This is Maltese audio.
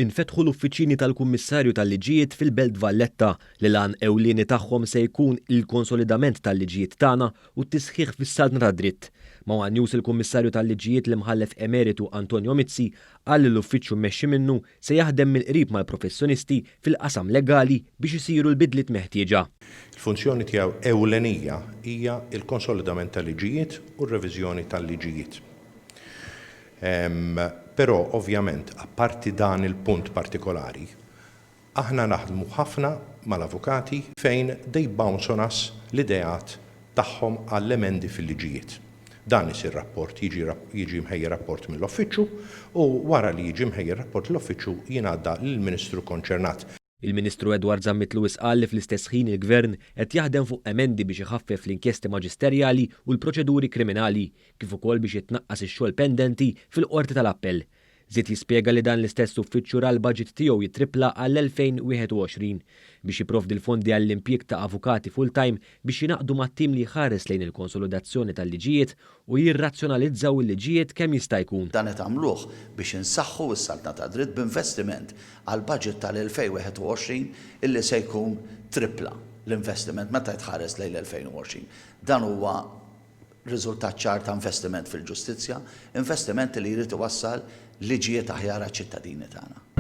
Infetħu l-uffiċini tal-Kummissarju tal-Liġijiet fil-Belt Valletta li l-għan ewlieni tagħhom se jkun il-konsolidament tal-liġijiet tagħna u t-tisħiħ fis-saltna tad-dritt. Ma' one News il-Kummissarju tal-Liġijiet l-Imħallef Emeritu Antonio Mizzi qal li l-uffiċċju mmexxi minnu se jaħdem mill-qrib mal-professjonisti fil-qasam legali biex isiru l-bidliet meħtieġa. Il-funzjoni tiegħu ewlenija hija l-konsolidament tal-liġijiet u r-reviżjoni tal-liġijiet. Però ovvjament apparti dan il-punt partikolari, aħna naħdmu ħafna mal-avukati fejn they bounce on us l-ideat tagħhom għall-emendi fil-liġijiet. Dan isir rapport, jiġi jiġi mħejji rapport mill-Uffiċċju u wara li jiġi mħejji r-rapport l-Uffiċċju jingħadda lill-Ministru konċernat. Il-Ministru Edward Zammit Lewis qal li fl-istess ħin il-Gvern qed jaħdem fuq emendi biex iħaffef l-inkjesti maġisterjali u l-proċeduri kriminali, kif ukoll biex jitnaqqas ix-xogħol pendenti fil-Qorti tal-Appell. Żied jispjega li dan l-istess uffiċċju ra l-baġit tiegħu jittrippla għall-2021 biex jipprovdi l-fondi għall-impjieg ta' avukati full-time biex jingħaqdu mat-tim li jħares lejn il-konsolidazzjoni tal-liġijiet u jirrazzjonalizzaw il-liġijiet kemm jista' jkun. Dan qed għamluh biex insaħħu s-saltna tad-dritt b'investiment għall-baġit tal-2021 illi se jkun trippla l-investiment meta tħares lejn l-2020. Dan huwa riżultat ċar ta' investiment fil-ġustizzja, investiment li jrid iwassal liġijiet aħjar għaċ-ċittadini tagħna.